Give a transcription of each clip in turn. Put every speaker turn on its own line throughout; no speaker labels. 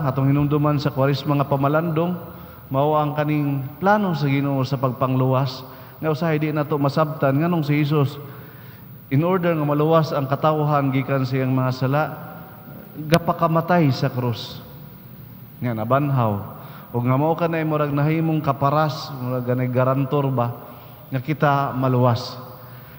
Atong hinumduman sa Kwaresma nga pamalandong, mao ang kaning plano sa Ginoo sa pagpangluwas nga usahay di nato masabtan nganong si Jesus, in order nga maluwas ang katawhan gikan sa iyang mga sala, gapakamatay sa krus nga nabanhaw ug nga mao kanay murag nahimong kaparas, murag ganay garantor ba nga kita maluwas.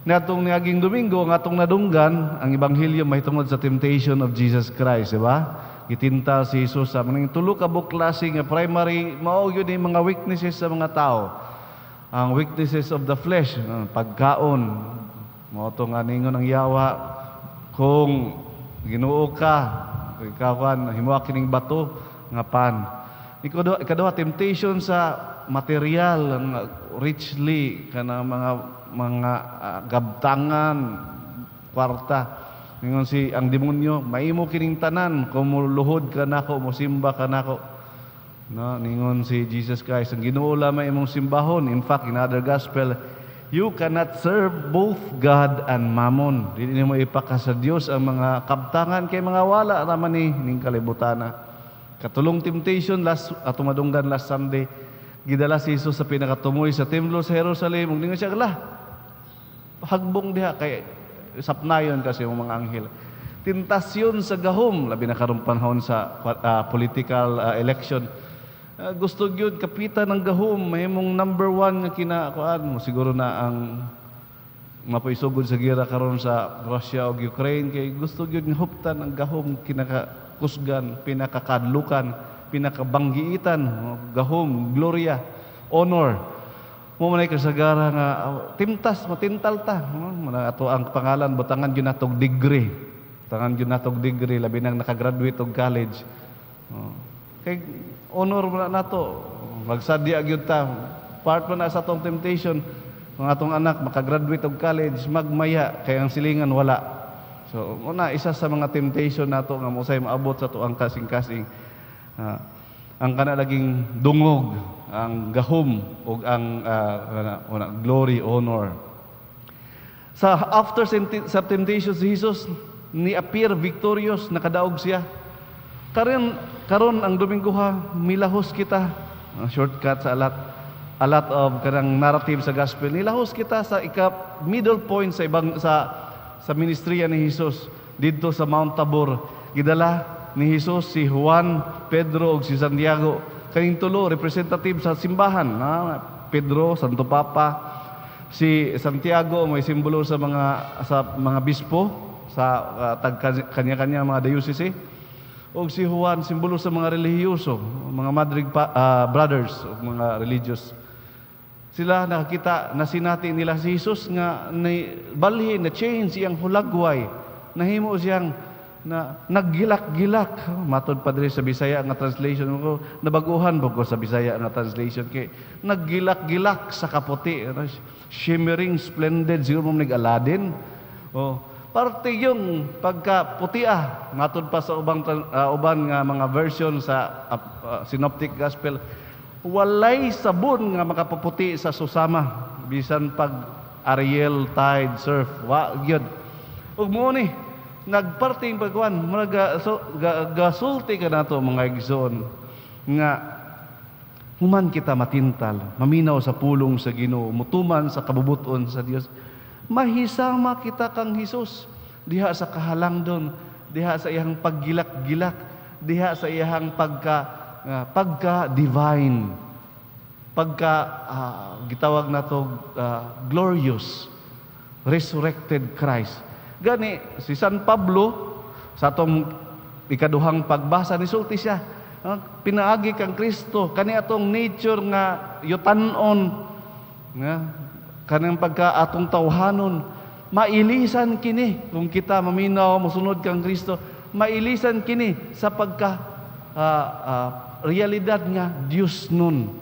Niadtong niaging Domingo nga atong nadunggan ang ebanghelyo mahitungod sa temptation of Jesus Christ, di ba? Gitintal si Jesus sa mga tulo ka buok klase nga primary mao gyud ni mga weaknesses sa mga tao. Ang weaknesses of the flesh, pagkaon. Mao to nga ningon ang yawa, "Kung Ginoo ka, ikaw kan himoa kining bato nga pan." Ikaduha, temptation sa material, ang richly kana mga gabtangan, kwarta. Ningon si ang demonyo, "Maimo kining tanan kung muluhod ka nako, mosimba ka nako." No, ningon si Jesus Christ, "Ang Ginoo lamang imong simbahon." In fact, in other gospel, you cannot serve both God and Mammon. Dili nimo ipaka sa Dios ang mga kabtangan kay mga wala raman ni ning kalibutana. Katulong temptation last ato madunggan last Sunday, gidala si Jesus sa pinakatumoy sa templo sa Jerusalem ug ningon siya, "La, hagbong diha kay sapnayon kasi yung mga anghel." Tentasyon sa gahom, labi na karong panahon sa political election. Gusto gyud kapitan ng gahom, mahimong number one nga kinakuan mo. Siguro na ang mapaisugod sa gira karon sa Russia ug Ukraine kay gusto gyud nga huptan ang gahom, kinakakusgan, pinakakadlukan, pinakabanggiitan, gahom, gloria, honor. Mo man ay kasagara nga timtas, matintal ta, no? Muna ato ang pangalan butangan gyud natog degree. Tangan gyud natog degree, labi nang nakagraduate og college. Oh. Kay honor mo na nato. Magsadya gyud ta. Part pa na sa atong temptation. Kung atong anak makagraduate og college, magmaya kay ang silingan wala. So, una isa sa mga temptation nato nga mosay maabot sa atuang kasing-kasing. Ang kana laging dungog, ang gahom ug ang kana, una, glory, honor. Sa after sa temptation, si Jesus ni appear victorious, nakadaog siya. Karon karon ang Domingo ha, milahos kita. Ang shortcut sa a lot of kanang narrative sa gospel. Nilahos kita sa ika middle point sa ibang sa ministriya ni Jesus didto sa Mount Tabor. Gidala ni Jesus si Juan, Pedro ug si Santiago. Kaning tulo representative sa simbahan, na Pedro, Santo Papa, si Santiago may simbolo sa mga bispo sa tag kanya-kanya mga diocese. Ug si Juan simbolo sa mga relihiyoso, mga madre brothers ug mga religious. Sila nakakita na sinati nila si Jesus nga ni balhin na change iyang hulagway. Nahimo siyang na naggilak-gilak. Matod pa diri sa Bisaya nga translation ko, nabaguhan ba ko sa Bisaya nga translation kay naggilak-gilak sa kaputi, shimmering, splendid, siguro mo nag Aladdin. Oh, parte yung pagka puti ah, matod pa sa uban nga mga version sa Synoptic Gospel, walay sabon nga makapaputi sa susama bisan pag Ariel, Tide, Surf, wa gyud. Ug mo ni nagparting pagkuan, murag so, gasulti ka nato, mga igsoon, nga human kita matintal, maminaw sa pulong sa Ginoo, mutuman sa kabubuton sa Dios, mahisama kita kang Hesus diha sa kahalangdon, diha sa iyang paggilak-gilak, diha sa iyang pagka divine, pagka gitawag nato glorious resurrected Christ. Gani si San Pablo sa atong ikaduhang pagbasa nisulti siya, pinaagi kang Kristo kani atong nature nga yutanon nga kanang pagka atong tawhanon, mailisan kini kung kita maminaw, mosunod kang Kristo, mailisan kini sa pagka realidad nga Dios nun.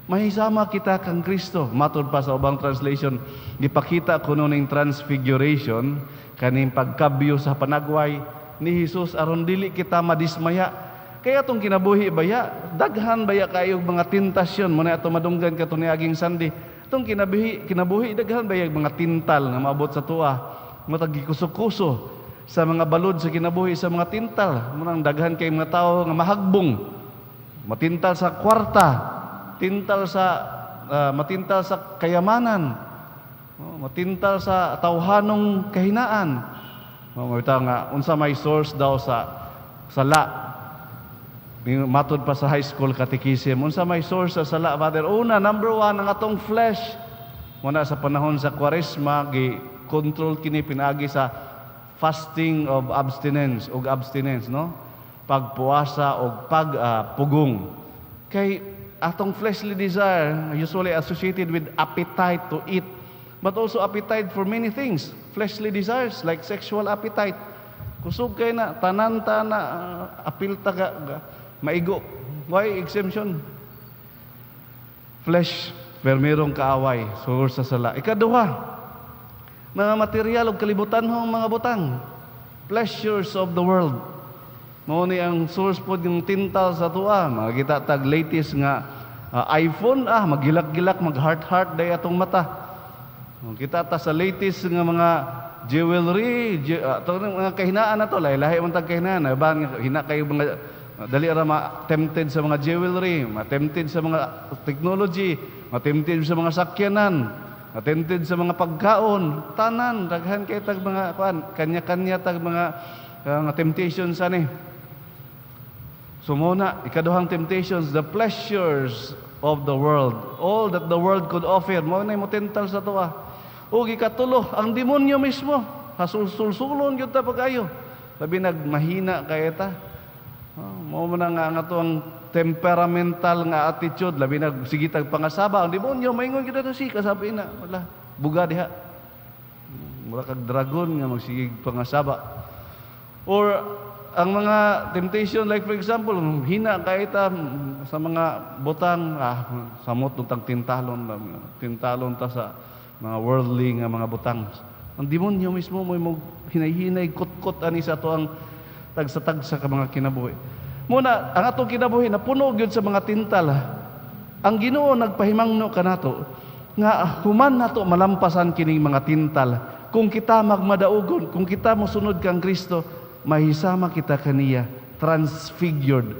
Mahisama kita kang Kristo. Matod pa sa ubang translation, gipakita kuno ning transfiguration, kaning pagkabyo sa panagway ni Jesus aron dili kita madismaya. Kaya atong kinabuhi baya, daghan baya kayo mga tentasyon mo na ato madunggan kato niaging Sunday. Atong kinabuhi, kinabuhi daghan baya mga tintal nga maabot sa tuwa, matag gikuso-kuso. Sa mga balod sa kinabuhi, sa mga tintal. Munang daghan kay mga tao nga mahagbong. Matintal sa kwarta, tintal sa matintal sa kayamanan, oh, matintal sa tawhanong kahinaan. Oh, mabitaw nga unsa may source daw sa sala? Matod pa sa high school catechism, unsa may source sa sala, Father? Una, number one, ang atong flesh. Muna sa panahon sa Kwaresma, gi control kini pinaagi sa fasting of abstinence ug abstinence, no? Pagpuasa og pagpugong. Kay atong fleshly desire usually associated with appetite to eat, but also appetite for many things. Fleshly desires like sexual appetite. Kusog kay na tanan ta na apil ta ka, maigo. Why exemption? Flesh, pero mayroong kaaway, source sa sala. Ikaduha, mga material ug kalibutan hong mga butang. Pleasures of the world. Mao ni ang source pod yung tintal sa atoa. Makita tag latest nga iPhone, magilak-gilak, mag heart-heart day atong mata. Kita ta sa latest nga mga jewelry, to mga kahinaan na to, lahi-lahi man tag kahinaan. Ba hina kayo mga dali ra ma-tempted sa mga jewelry, ma-tempted sa mga technology, ma-tempted sa mga sakyanan, ma-tempted sa mga pagkaon, tanan daghan kay tag mga kuan, kanya-kanya tag mga nga temptations ani. So muna, ikaduhang temptations, the pleasures of the world. All that the world could offer. Mao na mo tental sa atoa. Ug ikatulo, ang demonyo mismo. Hasulsulsulon gyud ta pag-ayo. Labi nagmahina kay ta. Oh, mao man na nga ang atoang temperamental nga attitude, labi nag sige tag pangasaba, ang demonyo maingon gyud ato si kasabi na, wala buga diha. Mura kag dragon nga magsigig pangasaba. Or ang mga temptation, like for example, hina kay ta sa mga butang, samot tag tintalon, tintalon ta sa mga worldly nga mga butang. Ang demonyo mismo mo mo hinay-hinay kutkot ani sa ato ang tagsa-tagsa ka mga kinabuhi. Muna, ang atong kinabuhi napuno gyud sa mga tintal. Ang Ginoo nagpahimangno kanato nga human nato malampasan kining mga tintal. Kung kita magmadaugon, kung kita mosunod kang Kristo, mahisama kita kaniya, transfigured.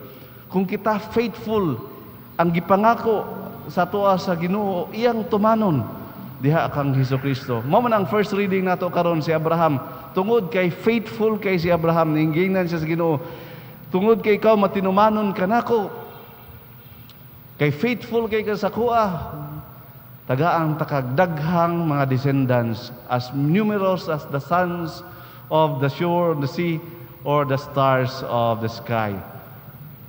Kung kita faithful, ang gipangako sa atoa sa Ginoo iyang tumanon diha kang Hesus Kristo. Mao man ang first reading nato karon, si Abraham. Tungod kay faithful kay si Abraham, ningginan siya sa Ginoo. Tungod kay ikaw matinumanon kanako, kay faithful kay ka sa akoa, tagaan takag daghang mga descendants as numerous as the sands of the shore of the sea or the stars of the sky.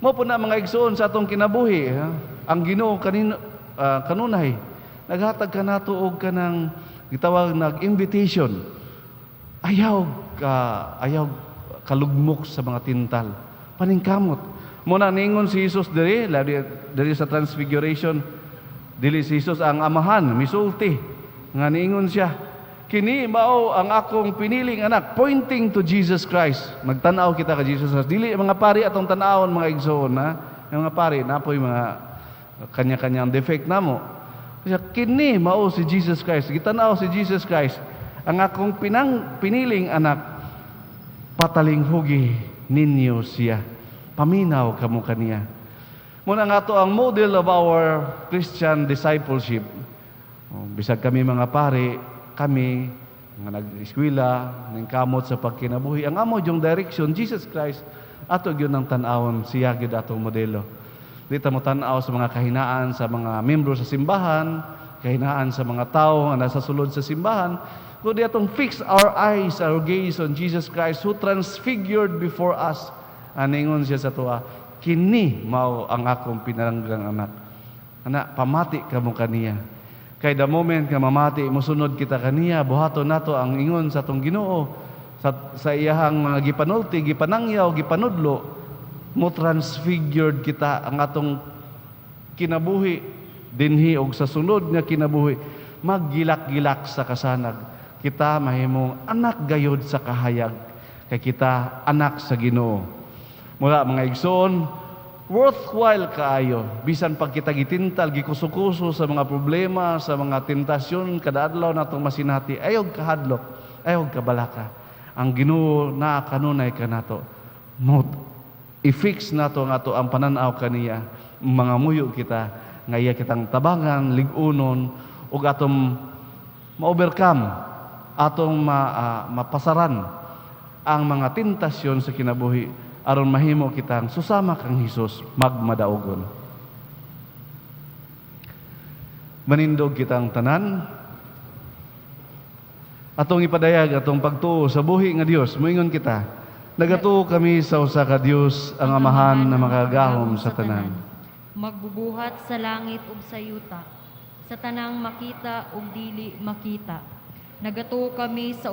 Mao po na, mga igsoon, sa atong kinabuhi, ha? Ang Ginoo kanino kanunay naghatag kanato og kanang gitawag nag invitation. Ayaw kalugmok sa mga tintal. Paningkamot. Muna ningon si Jesus diri, labi diri sa Transfiguration, dili si Jesus, ang Amahan misulti nga niingon siya, "Kini mao ang akong piniling anak," pointing to Jesus Christ. Magtan-aw kita kay Jesus. Dili mga pari atong tan-awon, mga igsoon, ha. Yung mga pari napoy mga kanya-kanyang defect namo. Kaya kini mao si Jesus Christ. Gitanaw si Jesus Christ. "Ang akong piniling anak, patalinghugi ninyo siya. Paminaw kamo kaniya." Muna nga to ang model of our Christian discipleship. Oh, bisag kami mga pari, kami nga nag-eskwela, kamot sa pagkinabuhi. Ang amo yung direction, Jesus Christ, ato gyud ang tan-awon, siya gyud atong modelo. Di ta mo tan-aw sa mga kahinaan sa mga membro sa simbahan, kahinaan sa mga tao nga nasa sulod sa simbahan, kundi atong fix our eyes, our gaze on Jesus Christ who transfigured before us. Aningon siya sa atoa, "Kini mao ang akong pinalanggang anak. Anak, pamati kamo kaniya." Kay the moment nga mamati, musunod kita kaniya, buhaton nato ang ingon sa atong Ginoo, sa iyahang mga gipanulti, gipanangyaw, gipanudlo, mo transfigured kita ang atong kinabuhi dinhi og sa sunod nga kinabuhi maggilak-gilak sa kasanag. Kita mahimong anak gayod sa kahayag kay kita anak sa Ginoo. Mula, mga igsoon, worthwhile kaayo bisan pag kita gitintal, gikuso-kuso sa mga problema, sa mga tentasyon kada adlaw natong masinati. Ayaw kahadlok, ayaw kabalaka. Ang Ginoo naa kanunay kanato. Mo i-fix nato ang ato ang pananaw kaniya. Mangamuyo kita nga iya kitang tabangan, lig-unon ug atong ma-overcome, atong mapasaran ang mga tentasyon sa kinabuhi aron mahimo kitang susama kang Hesus magmadaugon. Manindog kitang tanan. Atong ipadayag atong pagtuo sa buhi nga Dios. Moingon kita: Nagatuo kami sa usa ka Dios, ang Amahan na makagagahom sa tanan.
Magbubuhat sa langit ug sa yuta, sa tanang makita ug dili makita. Nagatuo kami sa